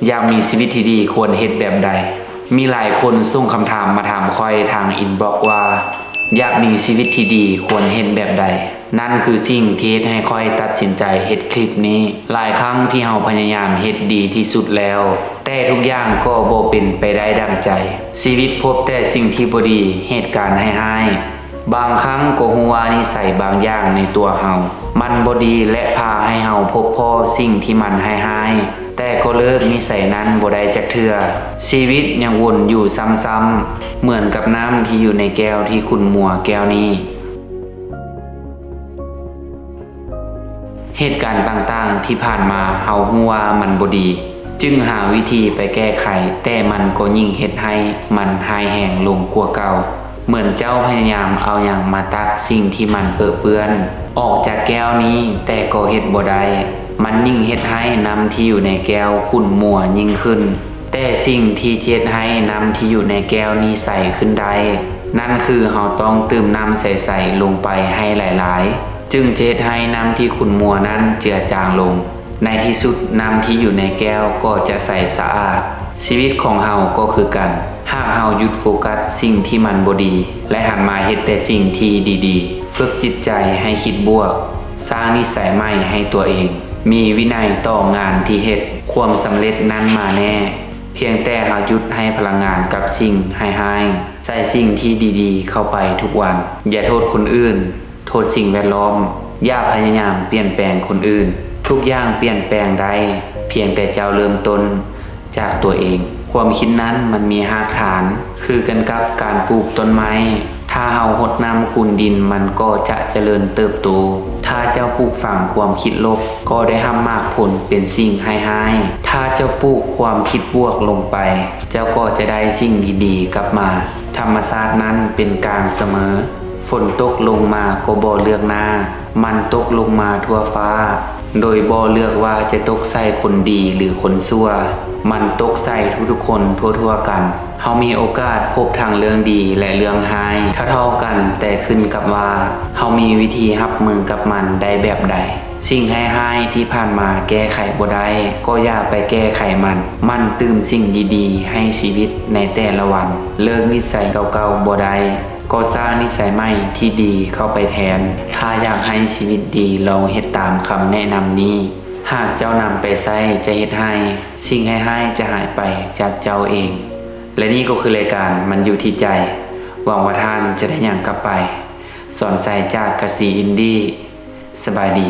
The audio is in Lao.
ຢາກມີຊີວິດທີ່ດີຄວນເຮັດແບບໃດ? ມີຫຼາຍຄົນສົ່ງຄຳຖາມມາຖາມຂ້ອຍທາງອິນບລັອກວ່າ ຢາກມີຊີວິດທີ່ດີຄວນເຮັດແບບໃດ? ນັ້ນຄືສິ່ງທີ່ເຮັດໃຫ້ຂ້ອຍຕັດສິນໃຈເຮັດຄລິບນີ້. ຫຼາຍຄັ້ງທີ່ເຮົາພະຍາຍາມເຮັດດີທີ່ສຸດແລ້ວ, ແຕ່ທຸກຢ່າງກໍບໍ່ເປັນໄປໄດ້ດັ່ງໃຈ. ຊີວິດພົບແຕ່ສິ່ງທີ່ບໍ່ດີ, ເຫດການຮ້າຍໆ. ບາງຄັ້ງກໍຮູ້ວ່ານິໄສບາງຢ່າງໃນຕົວເຮົາມັນບໍ່ດີ ແລະ ພາໃຫ້ເຮົາພົບພໍ້ສິ່ງທີ່ມັນຮ້າຍໆ, ແຕ່ກໍເລີກນິໄສນັ້ນບໍ່ໄດ້ຈັກເທື່ອ. ຊີວິດຍັງວົນຢູ່ຊ້ຳໆ ເໝືອນກັບນ້ຳທີ່ຢູ່ໃນແກ້ວທີ່ຂຸ່ນມົວແກ້ວນີ້. ເຫດການຕ່າງໆທີ່ຜ່ານມາເຮົາຮູ້ວ່າມັນບໍ່ດີ, ຈຶ່ງຫາວິທີໄປແກ້ໄຂ, ແຕ່ມັນກໍຍິ່ງເຮັດໃຫ້ມັນຮ້າຍແຮງລົງກວ່າເກົ່າ. ເໝືອນເຈົ້າພະຍາຍາມເອົາຫຍັງມາຕັກສິ່ງທີ່ມັນເປິເປື້ອນອອກຈາກແກ້ວນີ້, ແຕ່ກໍເຮັດບໍ່ໄດ້. ມັນຍິ່ງເຮັດໃຫ້ນ້ຳທີ່ຢູ່ໃນແກ້ວຂຸ່ນມົວຍິ່ງຂຶ້ນ. ແຕ່ສິ່ງທີ່ຈະເຮັດໃຫ້ນ້ຳທີ່ຢູ່ໃນແກ້ວນີ້ໃສຂຶ້ນໄດ້, ນັ້ນຄືເຮົາຕ້ອງຕື່ມນ້ຳໃສໆລົງໄປໃຫ້ຫຼາຍໆ, ຈຶ່ງຈະເຮັດໃຫ້ນ້ຳທີ່ຂຸ່ນມົວນັ້ນເຈືອຈາງລົງ. ໃນທີ່ສຸດ, ນ້ຳທີ່ຢູ່ໃນແກ້ວກໍຈະໃສສະອາດ. ຊີວິດຂອງເຮົາກໍຄືກັນ, ຫາກເຮົາຢຸດໂຟກັສສິ່ງທີ່ມັນບໍ່ດີ ແລະ ຫັນມາເຮັດແຕ່ສິ່ງທີ່ດີໆ, ຝຶກຈິດໃຈໃຫ້ຄິດບວກ, ສ້າງນິໄສໃໝ່ໃຫ້ຕົວເອງ, ມີວິໄນຕໍ່ງານທີ່ເຮັດ, ຄວາມສຳເລັດນັ້ນມາແນ່. ພຽງແຕ່ເຮົາຢຸດໃຫ້ພະລັງງານກັບສິ່ງຮ້າຍໆ, ໃສ່ສິ່ງທີ່ດີໆເຂົ້າໄປທຸກວັນ. ຢ່າໂທດຄົນອື່ນ, ໂທດສິ່ງແວດລ້ອມ. ຢ່າພະຍາຍາມປ່ຽນແປງຄົນອື່ນ. ທຸກຢ່າງປ່ຽນແປງໄດ້, ພຽງແຕ່ເຈົ້າເລີ່ມຕົ້ນຈາກຕົວເອງ. ຄວາມຄິດນັ້ນມັນມີຮາກຖານຄືກັນກັບການປູກຕົ້ນໄມ້. ຖ້າເຮົາຫົດນ້ຳຄູນດິນ, ມັນກໍຈະຈະເລີນເຕີບໂຕ. ຖ້າເຈົ້າປູກຝັງຄວາມຄິດລົບ, ກໍໄດ້ຮັບໝາກຜົນເປັນສິ່ງຮ້າຍໆ. ຖ້າເຈົ້າປູກຄວາມຄິດບວກລົງໄປ, ເຈົ້າກໍຈະໄດ້ສິ່ງດີໆກັບມາ. ທຳມະຊາດນັ້ນເປັນກາງສະເໝີ. ຝົນຕົກລົງມາກໍບໍ່ເລືອກໜ້າ, ມັນຕົກລົງມາທົ່ວຟ້າ, ໂດຍບໍ່ເລືອກວ່າຈະຕົກໃສ່ຄົນດີ ຫຼື ຄົນຊົ່ວ. ມັນຕົກໃສ່ທຸກໆຄົນທົ່ວໆກັນ. ເຮົາມີໂອກາດພົບທັງເລື່ອງດີ ແລະ ເລື່ອງຮ້າຍເທົ່າໆກັນ, ແຕ່ຂຶ້ນກັບວ່າເຮົາມີວິທີຮັບມືກັບມັນໄດ້ແບບໃດ. ສິ່ງຮ້າຍໆທີ່ຜ່ານມາແກ້ໄຂບໍ່ໄດ້, ກໍຢ່າໄປແກ້ໄຂມັນ. ໝັ່ນຕື່ມສິ່ງດີໆໃຫ້ຊີວິດໃນແຕ່ລະວັນ. ເລີກນິໄສເກົ່າໆບໍ່ໄດ້, ກໍສ້າງນິໄສໃໝ່ທີ່ດີເຂົ້າໄປແທນ. ຖ້າຢາກໃຫ້ຊີວິດດີ, ລອງເຮັດຕາມຄຳແນະນຳນີ້. ຫາກເຈົ້ານຳໄປໃຊ້, ຈະເຮັດໃຫ້ສິ່ງຮ້າຍໆຈະຫາຍໄປຈາກເຈົ້າເອງ. ແລະ ນີ້ກໍຄືລາຍການມັນຢູ່ທີ່ໃຈ. ຫວັງວ່າທ່ານຈະໄດ້ຫຍັງກັບໄປ. ສອນໄຊຈາກກະສີອິນດີ. ສະບາຍດີ.